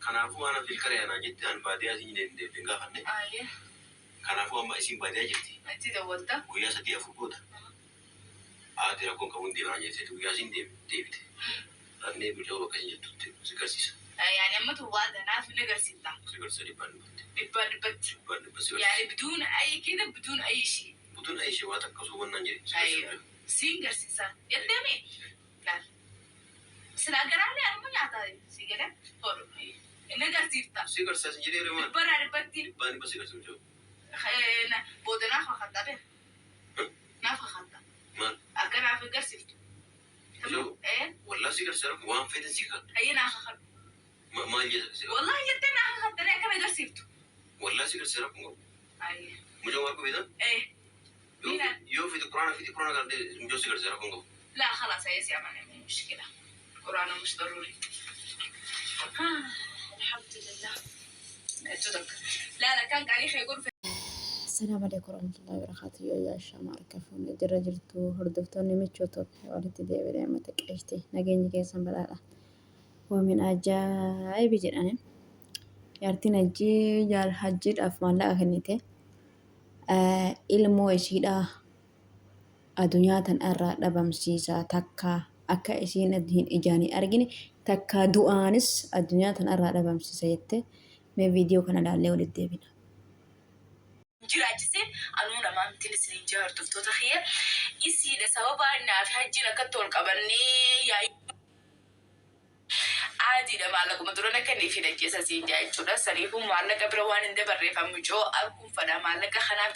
Kanaafuu ana filkara anaa jette an baadiyaa isin deemte hin gaafanne. Aye. Kanaafuu amma isin baadiyaa jirti. Itti dawwalta. Guyyaa 3 4 booda haati rakkoon qabuun deemaa jettee guyyaa isin deebite. Dhaqnee mucaa bakka isin jirtutti si garsiisa. يعني أما توعد أنا في نقرسيتا. Si garsiisa dhibbaan dhibbatti. dhibbaan dhibbatti. Dhibbaan dhibba si garsiisa. يعني بدون أي كذا، بدون أي شيء. بدون أي شيء waa takka osoo wannaan jedhe si أيوه. garsiisa. Siin garsiisa. Jettee laal. Silaa garaallee anuma nyaata si galee hodhu. Inni agarsiifta. Si garsiisa sin jedhee reemaan. Dhibbarraa dhibbatti. Dhibbaan dhibba si garsiisa mucaa. Booda naaf kakattaa beeka. Naaf kakattaa. Maal? Akka naaf agarsiiftu. Mucaa. Eh? Wallaa si garsiisa waan feetan si kakadhu. Ayyee naaf kakadhu. Maal jedha si kakadhu? Wallahi jettee naaf kakattanii akkana agarsiiftu. Wallaa si garsiisa rakkoon qabu. Ayyee. Mucaa waan qabeetan? Eh. Yoo fiti quraana fiti quraana kan mucaa si garsiisa rakkoon qabu. لا خلاص هي سيعمل مشكلة، القرآن مش ضروري. آه الحمد لله جدك لا لا كان تاريخ يقول في Assalaamu alaikum warahmatullahi wabarakatuh. Yoo yaa shaama harka fuunee jirra jirtu hordoftoonni michoota walitti deebi'ee mata qeeshti nageenyi keessan badhaadha. Waamin ajaa'ibi jedhani. Jaartiin hajjii jaal hajjiidhaaf maallaqa kennite. Ilmoo ishiidhaa addunyaa tanarraa dhabamsiisaa takka akka isiin hin ijaan hin argine takka du'aanis addunyaa tanarraa dhabamsiisa jette. Mee viidiyoo kana ilaallee walitti deebina. Jiraachisee anuu namaa mitiin isiniin jaa hordoftoota kiyya isiidha sababa naaf hajjiin akkatti ol qabannee yaa'ii aadiidha maallaquma dura na kenneef hin ajjeesa siin jaa jechuudha. Saniifuu maallaqa bira waan hin dabarreef mucoo arguun fadha maallaqa kanaaf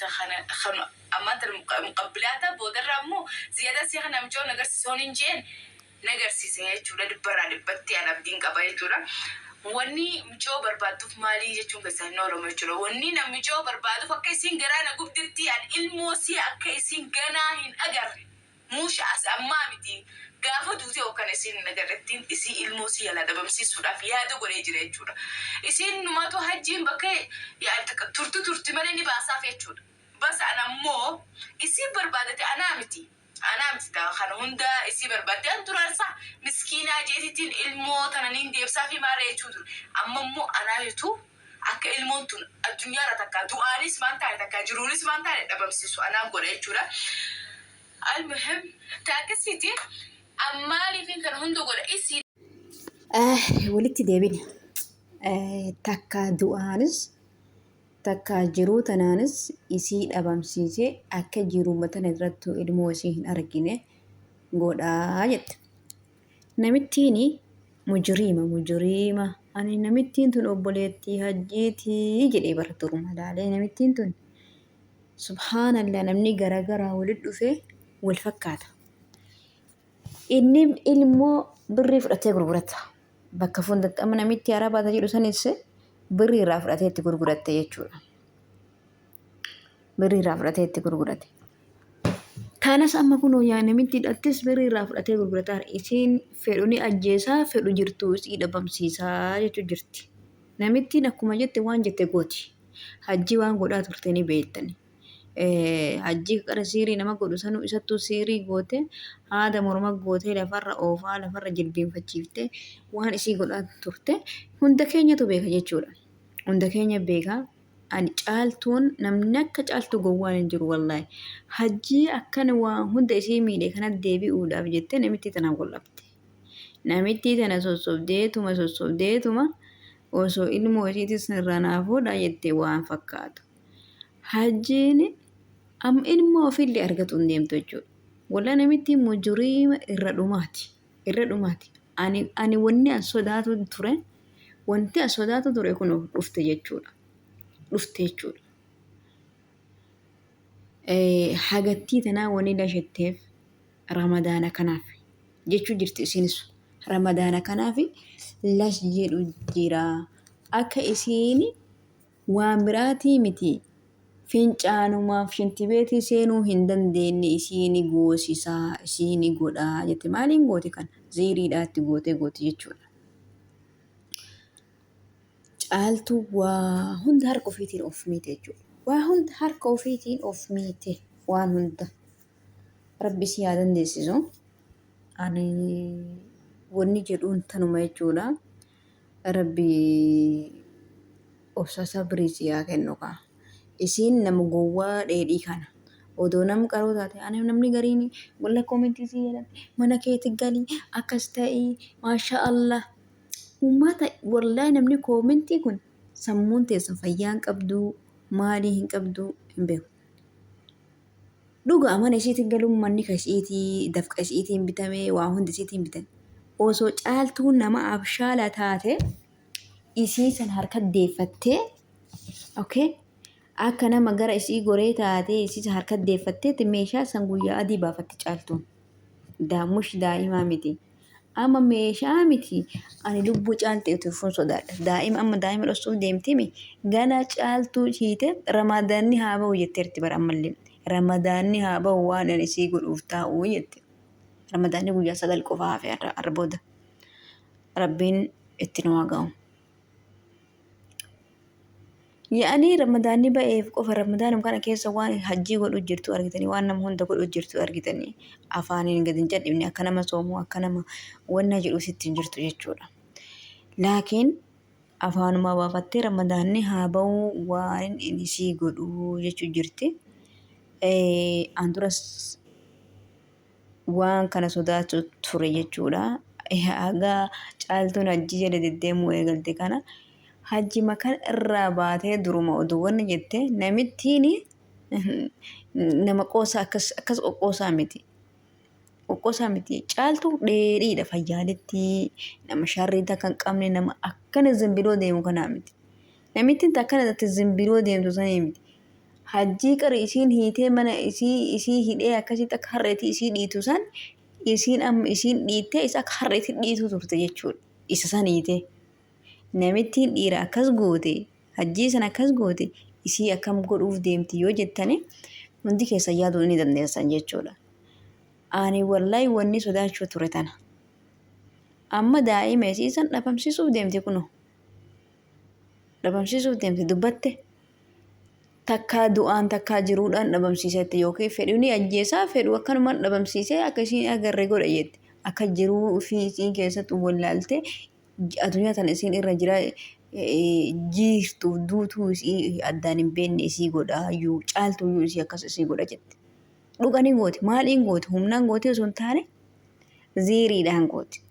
kana ammaan tana muqabbilaata boodarra ammoo ziyaada si kana mucoo nagarsiisoon hin jeen nagarsiise jechuudha. Dhibbarraa dhibbatti an abdiin qaba jechuudha. Wanni mucoo barbaadduuf maalii jechuun keessaa hin oolamu jechuudha. Wanni na mucoo barbaaduuf akka isiin garaa na gubdetti an ilmoo si akka isiin ganaa hin agarre. Muusha as ammaa miti gaafa duute yookaan isiin hin agarrettiin isii ilmoo si yala dhabamsiisuudhaaf yaada godhee jira jechuudha. Isiin numatu hajjiin bakka turtu turti malee ni baasaaf jechuudha. Bas an ammoo isiin barbaadate anaa miti. Anaa miti kana hunda isii barbaadde an duraan isaa miskiinaa jeetittiin ilmoo tana niin deebsaa fi maara jechuu ture. Amma immoo anaa akka ilmoon tun addunyaarra takka du'aanis maan taane takka jiruunis maan taane dhabamsiisu anaa godha jechuudha. Almuhim taakasiiti ammaaliifin kana hunda godha isii. Walitti deebine. Takka du'aanis takka jiruu tanaanis isii dhabamsiisee akka jiruma tana irrattuu ilmoo isii hin argine godhaa jette. Namittiin mujriima mujriima ani namittiin tun obboleettii hajjiitii jedhee bara duruma laalee namittiin tun subhaanallah namni garagaraa walitti dhufee wal fakkaata. Inni ilmoo birrii fudhatee gurgurata. Bakka fuuldratti amma namitti arabaa jedhu sanis birrii irraa fudhatee itti gurguratte jechuudha. Birrii irraa fudhatee itti gurgurate. Kanas amma kunoo yaa namitti hidhattis birrii irraa fudhatee gurgurataa isiin fedhu ni ajjeesaa fedhu jirtu isii dhabamsiisaa jechuu jirti. Namittiin akkuma jette waan jette gooti. Hajji waan godhaa turte ni beektani. Hajji qara siirii nama godhu sanuu isattuu siirii goote haada morma gootee lafarra oofaa lafarra jilbeenfachiiftee waan isii godhaa turte hunda keenyatu beeka jechuudha. Hunda keenya beeka. Ani caaltuun namni akka caaltuu gowwaan hin jiru wallaahi. Hajjii akkana waa hunda isii miidhe kanatti deebi'uudhaaf jettee namittii tanaan wal dhabde. Namittii tana sossobdeetuma sossobdeetuma osoo ilmoo isiitis irraa naa fuudha jettee waan fakkaatu. Hajjiin amma ilmoo ofiillee argatu hin deemtu jechuudha. Walaa namittiin mujuriima irra dhumaati. Irra dhumaati. Ani wanni an sodaatu ture wanti an sodaatu ture kun dhufte jechuudha. Dhufte jechuudha. Hagattii tanaa wanni lashetteef ramadaana kanaaf jechuu jirti isiinis. Ramadaana kanaaf lash jedhu jira. Akka isiin waan biraatii miti fincaanumaaf shintibeetii seenuu hin dandeenye isiini goosisaa isiini godhaa jette. Maaliin gooti kana? Ziiriidhaatti gootee gooti jechuudha. Caaltuu waa hunda harka ofiitiin of miite jechuudha. Waa hunda harka ofiitiin of miite waan hunda. Rabbi si haa dandeessisu. Ani wanni jedhuun tanuma jechuudha. Rabbi obsa sabrii si haa kennu kaa. Isiin nama gowwaa dheedhii kana. Odoo nama qaroo taate ani namni gariin walla koomentii sii jedhan mana keeti gali akkas ta'ii maashaa Allah. Uummata wallaahi namni koomentii kun sammuun teessan fayyaa hin qabduu maalii hin qabduu hin beeku. Dhugaa mana ishiitiin galuun manni ka ishiitii dafqa ishiitiin bitamee waa hundi ishiitiin bitame. Osoo caaltuun nama abshaala taate isii san harka deeffattee okay akka nama gara isii goree taatee isii san harka deeffatteetti meeshaa san guyyaa adii baafatti caaltuun. Daammush daa'imaa miti. Amma meeshaa miti ani lubbuu caalti utuufuun sodaadha. Daa'ima amma daa'ima dhossuuf deemtimi gana caaltuu hiite ramadaanni haa ba'u jetteerti bara ammallee. Ramadaanni haa ba'u waan ani isii godhuuf taa'u jette. Ramadaanni guyyaa 9 qofa hafe har'a booda. Rabbiin itti nu haa ga'u. Yaa'anii ramadaanni ba'eef qofa ramadaanuma kana keessa waan hajjii godhu jirtu argitanii waan nama hunda godhu jirtu argitanii afaaniin gadi hin cadhifne akka nama soomuu akka nama wanna jedhu sitti hin jirtu jechuudha. Laakiin afaanuma baafattee ramadaanni haa ba'uu waan inni sii godhu jechuu jirti. An duras waan kana sodaachuu ture jechuudha. Haga caaltuun hajjii jala deddeemuu eegalte kana hajjima kana irraa baatee duruma oduu wanni jette namittiin nama qoosaa akkas akkas qoqqoosaa miti. Qoqqoosaa miti. Caaltuu dheedhiidha fayyaaletti nama sharrii takka hin qabne nama akkana zimbiloo deemu kanaa miti. Namittiin takkana tatte zimbiloo deemtu sanii miti. Hajjii qari isiin hiitee mana isii isii hidhee akkasitti akka harreetti isii dhiitu san isiin amma isiin dhiittee isa akka harreetti dhiituu turte jechuudha. Isa san hiitee. Namittiin dhiira akkas goote hajjii san akkas goote isii akkam godhuuf deemti yoo jettani hundi keessan yaaduu ni dandeessan jechuudha. Ani wallahi wanni sodaachuu ture tana. Amma daa'ima isii san dhabamsiisuuf deemti kunoo. Dhabamsiisuuf deemti dubbatte. Takkaa du'aan takkaa jiruudhaan dhabamsiisetti yookiin fedhu ni ajjeesaa fedhu akkanumaan dhabamsiisee akka isiin agarre godha jetti. Akka jiruu ofii isiin keessatti wallaalte addunyaa tana isiin irra jira jiirtuuf duutuu isii addaan hin beekne isii godha iyyuu caaltuu iyyuu isii akkas isii godha jetti. Dhuganii gooti maaliin gooti humnaan gooti osoo hin taane ziiriidhaan gooti.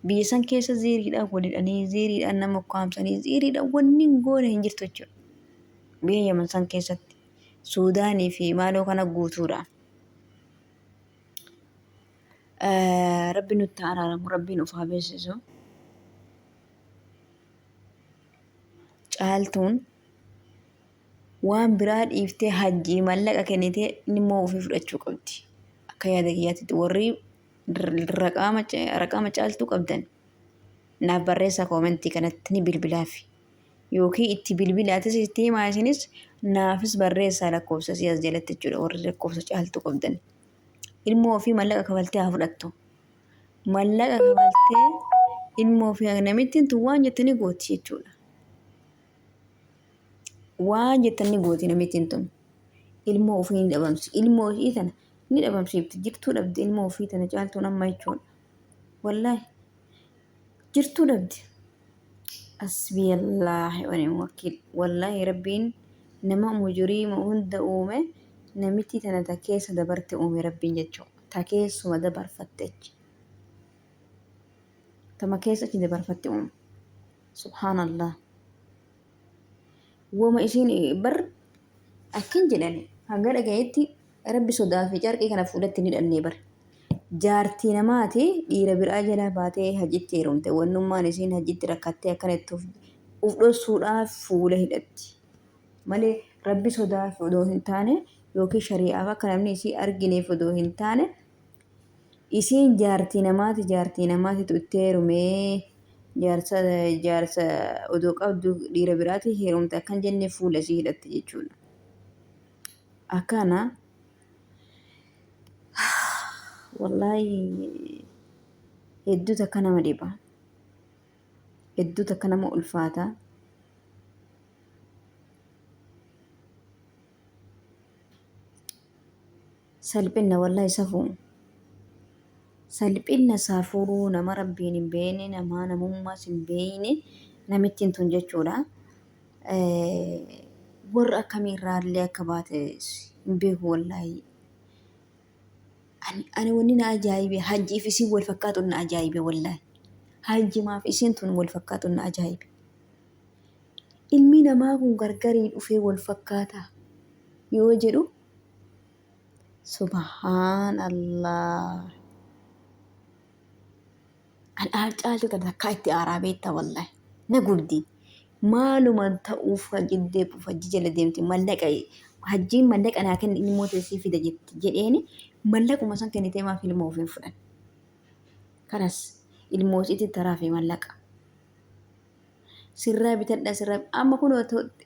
Biyya san keessa ziiriidhaan wal hidhanii, ziiriidhaan nama ukkaamsanii, ziiriidhaan wanni hin goone hin jirtu jechuudha. Biyya Yaman san keessatti Suudaanii fi maaloo kana guutuudha. Rabbi nutti haa araaramu, Rabbiin of haa beeksisu. Caaltuun waan biraa dhiiftee hajjii mallaqa kennitee inni immoo ofii fudhachuu qabdi. Akka yaada kiyyaatti warri Raqaama caaltuu qabdan naaf barreessaa koomentii kanatti ni bilbilaafi. Yookiin itti bilbilaatis itti himaa isinis naafis barreessaa lakkoofsa isii as jalatti jechuudha warri lakkoofsa caaltuu qabdan. Ilmoo ofii mallaqa kafaltee haa fudhattu. Mallaqa kafaltee ilmoo ofii namittiin tun waan jette ni gooti jechuudha. Waan jettan ni gooti namittiin tun. Ilmoo ofii ni dhabamsi. Ilmoo ishii tana ni dhabamsiifti. Jirtuu dhabdi ilmoo ofii tana caaltuun amma jechuudha. Wallaahi jirtuu dhabdi. Asbiyallaahi wa ni'mal wakiil. Wallaahi rabbiin nama mujuriima hunda uume namittii tana ta keessa dabarte uume rabbiin jechuudha. Ta keessuma dabarfatte achi. Tama keessa achi dabarfatte uume. Subhaanallah. Woma isiin bar akkan jedhani hanga dhagayetti rabbi sodaa fi carqii kana fuulatti hin hidhannee bar. Jaartii namaati dhiira biraa jalaa baatee hajitti heerumte wannummaan isiin hajitti rakkattee akkana itti uf dhossuudhaaf fuula hidhatti. Malee rabbi sodaaf odoo hin taane yookiin shari'aaf akka namni isii argineef odoo hin taane isiin jaartii namaati jaartii namaatitu itti heerumee jaarsa jaarsa odoo qabdu dhiira biraatii heerumte akkan jenne fuula isii hidhatte jechuudha. Akkana wallaahi hedduu takka nama dhiba. Hedduu takka nama ulfaata. Salphinna wallaahi safuu. Salphinna safuu nama Rabbiin hin beekne, namaa namummaas hin beekne namittiin tun jechuudha. Warra akkamiirraallee akka baate hin beeku wallaahi. Ani wanni na ajaa'ibe hajjiif isiin wal fakkaatuun na ajaa'ibe wallaahi. Hajjimaaf isiin tun wal fakkaatuun na ajaa'ibe. Ilmi namaa kun gargarii dhufee wal fakkaataa yoo jedhu, subhaan Allah. An caaltuu tana takkaa itti aaraa beektaa wallaahi. Na gubdi. Maalumaan ta'uuf hajji hajji jala deemti, mallaqa hajjiin mallaqa naa kenni, ilmoo teessii fida jetti jedheeni, mallaquma san kennitee maaf ilmoo ofii hin fudhan? Kanas ilmoo isiitti taraa fi mallaqa. Sirraa bitadha, sirraa amma kun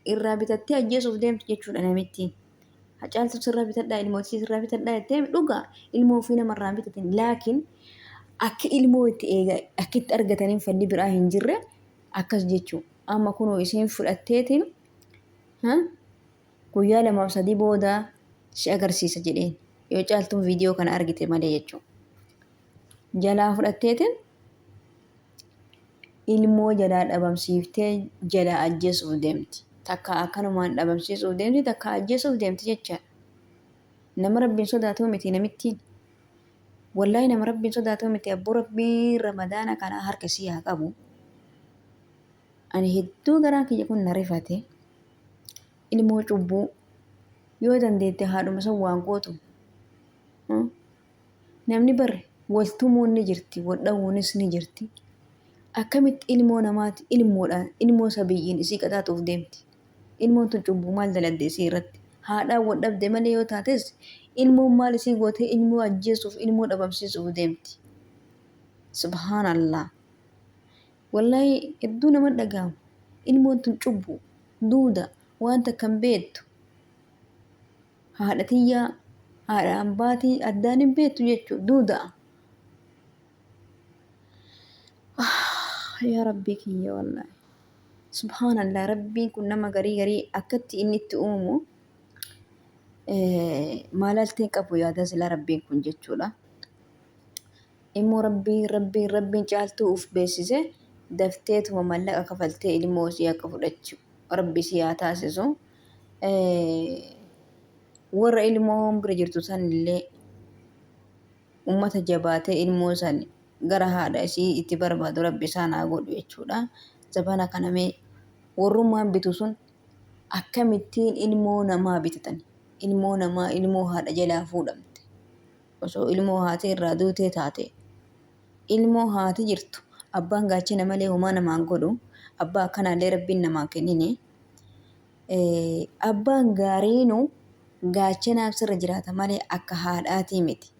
irraa bitattee ajjeesuuf deemti jechuudha namittiin. Hacaaltu sirraa bitadhaa, ilmoo isii sirraa bitadhaa jettee, dhugaa ilmoo ofii namarraa hin bitatin, laakiin akka ilmoo itti eega akka itti argataniin falli biraa hin jirre akkas jechuu. Amma kunoo isiin fudhatteetiin guyyaa 2f 3 booda si agarsiisa jedheen, yoo Caaltuun viidiyoo kana argite malee jechuu. Jalaa fudhatteetiin ilmoo jalaa dhabamsiiftee jalaa ajjeesuuf deemti. Takka akkanumaan dhabamsiisuuf deemti, takka ajjeesuuf deemti jechaadha. Nama Rabbiin sodaatuu miti namittiin. Wallaahi nama Rabbiin sodaatuu miti. Abboo, Rabbiin Ramadaana kana harka isii haa qabu. Ani hedduu garaan kiyya kun na rifate. Ilmoo cubbuu yoo dandeette haadhuma san waan gootu. Namni bar wal tumuun ni jirti, wal dhawuunis ni jirti. Akkamitti ilmoo namaati, ilmoodhaan ilmoo sabiyyiin isii qaxaaxuuf deemti? Ilmoon tun cubbuu maal daladde isii irratti? Haadhaan wal dhabde malee yoo taates, ilmoon maal isii gootee ilmoo ajjeesuuf, ilmoo dhabamsiisuuf deemti? Subhaanallah. Wallaahi hedduu nama dhaga'amu. Ilmoon tun cubbuu duuda waan takka hin beektu. Haadha tiyyaa, haadha abbaatii addaan hin beektu jechuudha duuda'a. Yaa Rabbii kiyya, wallaahi. Subhaanallah, Rabbiin kun nama garii garii akkatti inni itti uumu maalalteen qabu yaada silaa Rabbiin kun jechuudha. Immoo Rabbiin Caaltuu uf beeksise, dafteetuma mallaqa kafaltee ilmoo isii akka fudhachu Rabbi isii haa taasisu. Warra ilmoon bira jirtu sanillee ummata jabaatee ilmoo san gara haadha isii itti barbaadu Rabbi isaan haa godhu jechuudha. Zabana kana mee warrummaan bitu sun akkamittiin ilmoo namaa bitatan? Ilmoo namaa, ilmoo haadha jalaa fuudhamte. Osoo ilmoo haati irraa duutee taate, ilmoo haati jirtu, abbaan gaachana malee homaa namaan godhu, abbaa akkanaallee Rabbiin namaa kennine. Abbaan gaariinu gaachanaaf sirra jiraata malee akka haadhaatii miti.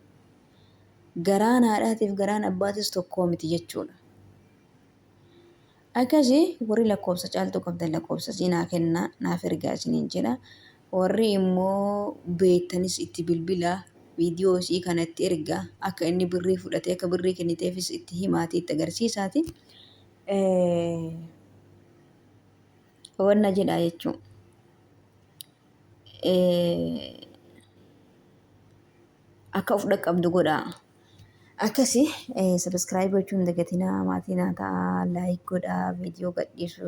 Garaan haadhaatiif garaan abbaatis tokkoo miti jechuudha. Akkasi warri lakkoofsa Caaltuu qabdan lakkoofsa isii naa kennaa, naaf ergaa isiniin jedha. Warri immoo beektanis itti bilbilaa, viidiyoo isii kana itti ergaa, akka inni birrii fudhatee akka birrii kenniteefis itti himaatii itti agarsiisaati. Wanna jedhaa jechuun. Akka of dhaqqabdu godhaa. Akkasi subscribe gochuun hin dagatinaa, maatii naa ta'aa, like godhaa, viidiyoo gadhiisu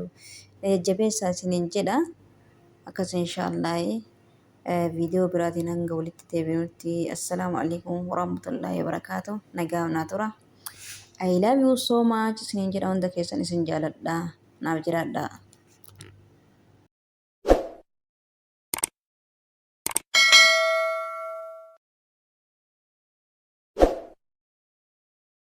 jajjabeessaa isiniin jedha. Akkas inshaallah viidiyoo biraatiin hanga walitti deebinutti, assalaamu alaikum warahmatullaahi wabarakaatu. Nagaa naa tura. I love you so much isiniin jedha, hunda keessan isin jaaladha. Naaf jiraadha.